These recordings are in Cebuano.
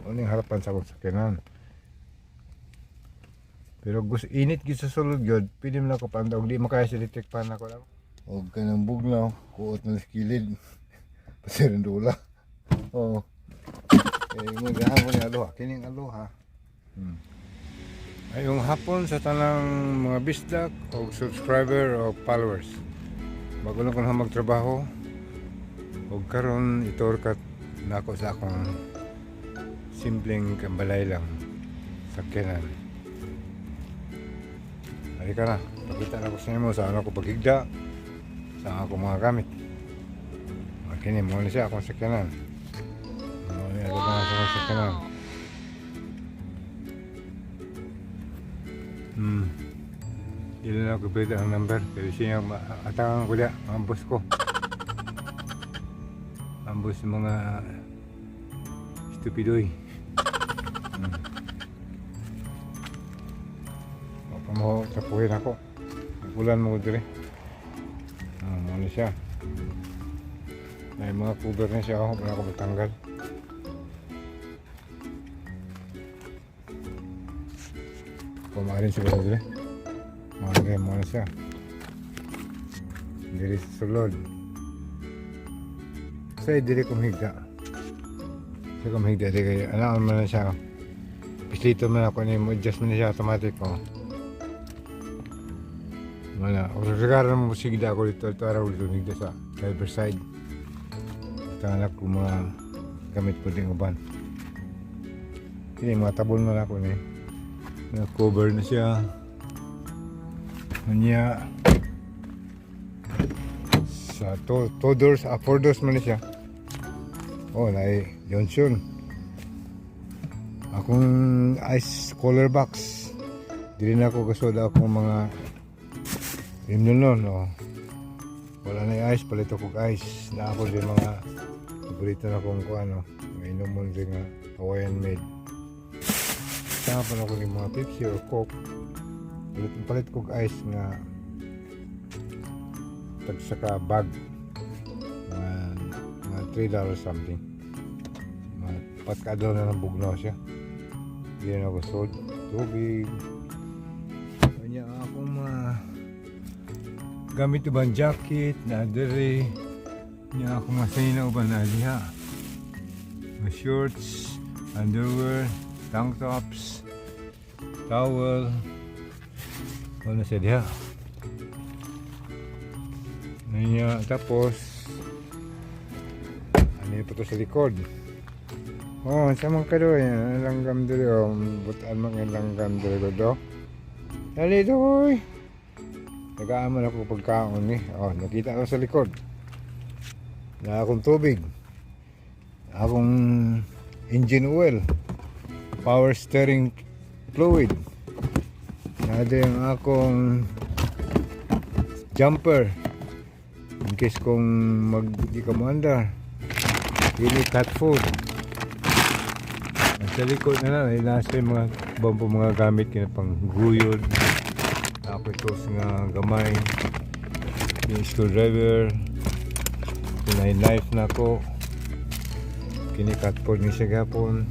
Ano yung harapan sa akong sakyanan. Pero gusto init gyud sa sulod gyud, pwede man ako paandar og di makaya sa electric fan ako lang. Og kanang bugnaw, kuot na sa kilid. Pasirindula. Oo. Eh, mo gahan ko ni aloha, kining aloha. Ayong hapon sa tanang mga bisdak o subscriber o followers. Bago lang ko na magtrabaho, og karon i-tour ka nako sa akong simpleng balay lang sakyanan. Halika na, pakita na ko sa inyo sa ano ko paghigda, sa akong mga gamit. Kini mo na siya akong sakyanan. Mo ni wow. Sa akong sakyanan. Dili na ako pwede ang number. Pero siya atakan ko diya, ang boss ko. Ang boss ng mga stupidoy. Apa mo tapuhin ako. Ulan mo dire. Ah, mo na siya. May mga cover na siya ako, wala ko matanggal. Kumarin siguro dire. Mga mo na siya. Diri sa sulod. Sa diri ko mahigda. Sa ko mahigda diri kay ano man na siya. Pislito man ako ni mo adjust man na siya automatic oh. Wala. O sa mo sigda ako dito, ito araw dito higda sa driver side. Tangan ako mga gamit po din uban. Kini mga tabon man ako ni. Na-cover na siya. Kanya sa two doors, four doors man na siya. Oh, naay Johnson. Akong ice cooler box. Dili na ako kasoda akong mga imnon nun, oh. Wala na yung ice, palit ako og ice. Na ako din mga paborito na kong kuan, oh. Mga inomon din nga Hawaiian made. Sama pa na ko ng mga Pepsi or Coke. Palit kog ice nga tagsa ka bag. Mga $3 something. Mga patkadlaw na ng bugnaw siya. Hindi na ako sold. Tubig. Kanya akong mga gamit uban jacket na diri. Nya ako masaya na uban na diha. Mga shorts, underwear, tank tops, towel. Ano siya diha? Nya, tapos ano yung pa to sa likod? Oh, sa mga kado yan, langgam diri oh, butan mga langgam diri do. Dali doy. Nag-aaman ako pagkaon ni. Oh, nakita ko sa likod. Na akong tubig. Akong engine oil. Power steering fluid. Na din akong jumper. In case kung mag di ka moandar. Dili cat food. Ang sa likod na lang, ay nasa yung mga ibang po mga gamit kina pang guyod. Ako ito nga gamay. Yung screwdriver. Kinay knife na ko. Kini cat food ni siya gapon.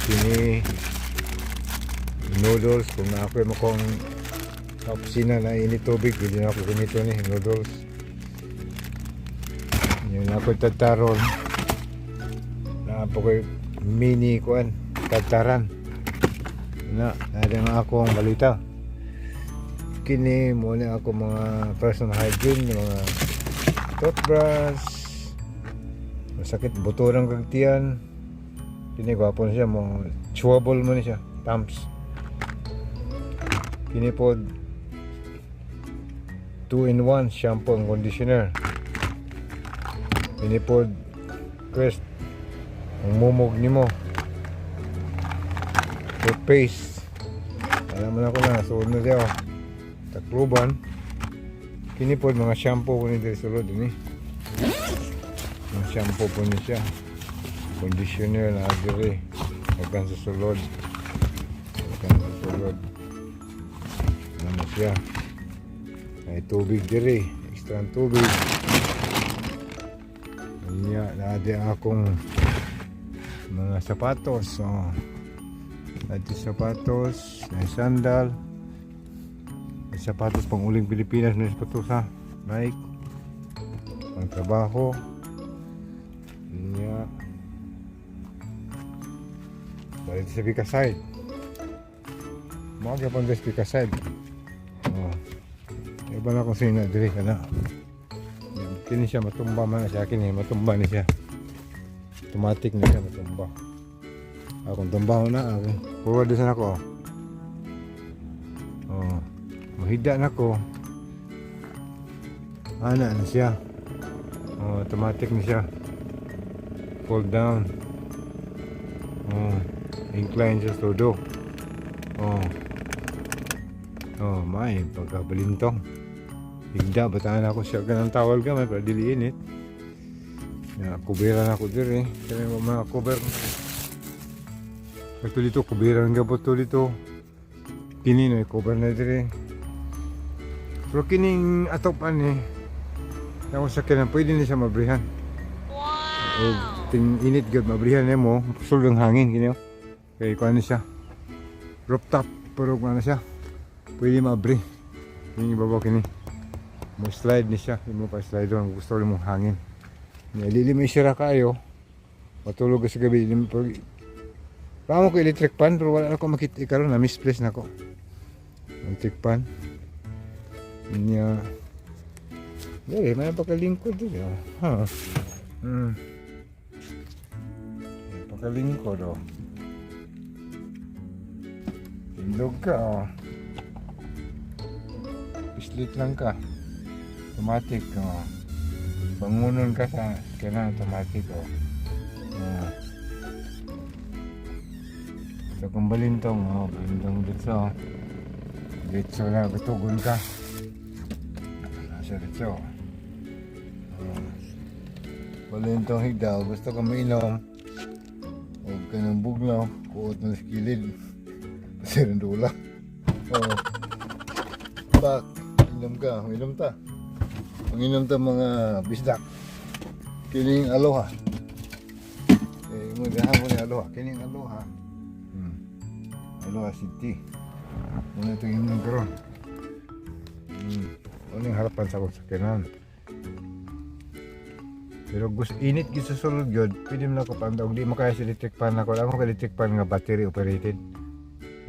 Kini noodles kung na ako mo kong sa opisina na init tubig, hindi na ako gumito ni noodles. Yun ako tataron. Na po ko'y mini kuan tataran. Na, na nga ako ang balita. Kini mo na ako mga personal hygiene, mga toothbrush. Masakit buto ng kagtiyan. Kini gwapo na siya mo, chewable mo ni siya, Tums. Kini po 2 in 1 shampoo and conditioner. Kini po Crest ang mumog nimo. Toothpaste. Alam mo na ko na, suod na siya. Oh. Takluban. Kini po mga shampoo po ni diri sulod ini. Mga shampoo po ni siya. Conditioner na diri. Hanggang sa sulod. Hanggang sa sulod. Ano siya. May tubig diri. Extra ang tubig. Nya, naa di akong Mga sapatos, oh. Ito sapatos, may sandal. May sapatos pang uling Pilipinas na sapatos ha. Nike. Pang trabaho. Nya. Balik sa Bika side. Mga gyapon sa Bika side. Oh. Iba na kung sino diri ka na. Kini siya matumba man na siya kini, matumba ni siya. Automatic na siya matumba. Akong tumbaho na ako. Forward sa nako. Oh. Mahida na ko. Ana na siya. Oh, automatic na siya. Fold down. Oh, incline siya todo. Oh. Oh, may pagkabalintong. Higda, bataan ako siya ganang tawal gamay para dili init. Ya, kubera na ako diri. Kaya mga cover. Ito dito, kubera ang gabot to dito. Kini no, cover na diri. Pero kining atopan ni, ako sa kinan, pwede ni siya mabrihan. Wow! O ting init gud mabrihan nimo, sulod ang hangin kini oh. Kay kuan ni siya. Rooftop pero kuan na siya. Pwede maabri. Yung ibabaw kini. Mo slide ni siya, imo pa slide on gusto mo hangin. Nya dili may sira kaayo. Matulog ka sa gabi dili mo pag. Pamo ko electric fan pero wala na ko makita karon, na misplace na ko. Electric fan. Nya. Dili, may pagkalingkod dili oh. Ha. May pagkalingkod oh. Tindog ka oh. Pislit lang ka. Automatic oh. Bangunon ka sa kailangan automatic oh. Oh. So kung balintong oh, balintong dito. Dito na tugon ka. Nasa dito. Oh. Balintong higdaw, gusto ka mainom. O kanang bugnaw, kuot na sa kilid. Kasi dula. Oh. Bak, inom ka, inom ta. Manginom ta, mga bisdak. Kining aloha. Eh, mo mo ni aloha. Kining aloha. Aloha City. Muna itong imong karon. Ano yung harapan sa akong sakyanan. Pero gusto init gyud sa sulod gyud, pwede mo na ko paandar di makaya sa electric fan ako. Wala ko electric fan nga battery operated.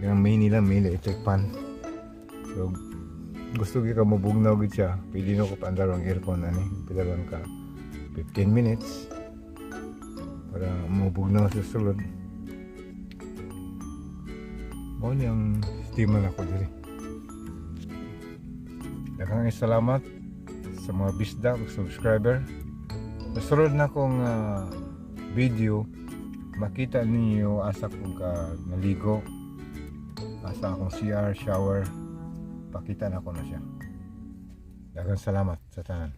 Yung main nila, main electric fan. So gusto gyud ka mabugnaw gyud siya, pwede na ko paandar ang aircon ani. Pwede lang ka 15 minutes para mabugnaw sa sulod. Mao ni ang sistema nako diri. Daghang salamat sa mga bisdak ug subscriber. Sa sunod na kong video, makita ninyo asa kong ka naligo, asa akong CR shower, pakita na ko na siya. Daghang salamat sa tanan.